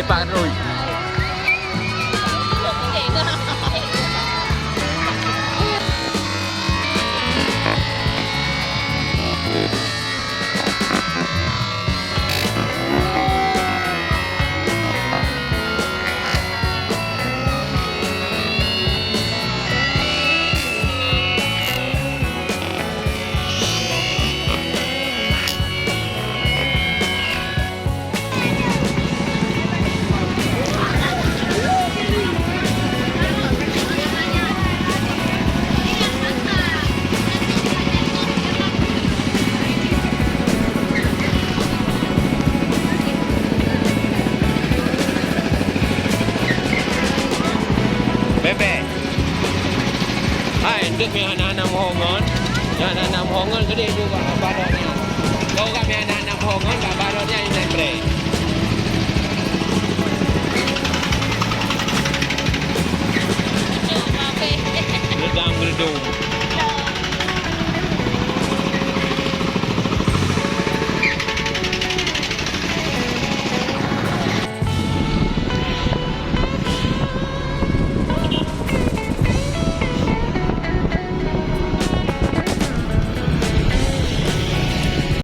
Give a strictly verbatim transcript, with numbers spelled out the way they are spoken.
Pak Rui. Bèe-bèe. Hai, eunteuk nyang hana-hana meuhongon, nyang hana-hana meuhongon keudéh tu bak, bak droeneuh. Keu ureueng nyang hana-hana meuhongon, bak, bak droeneuh nyang preh. Geudong, geudong.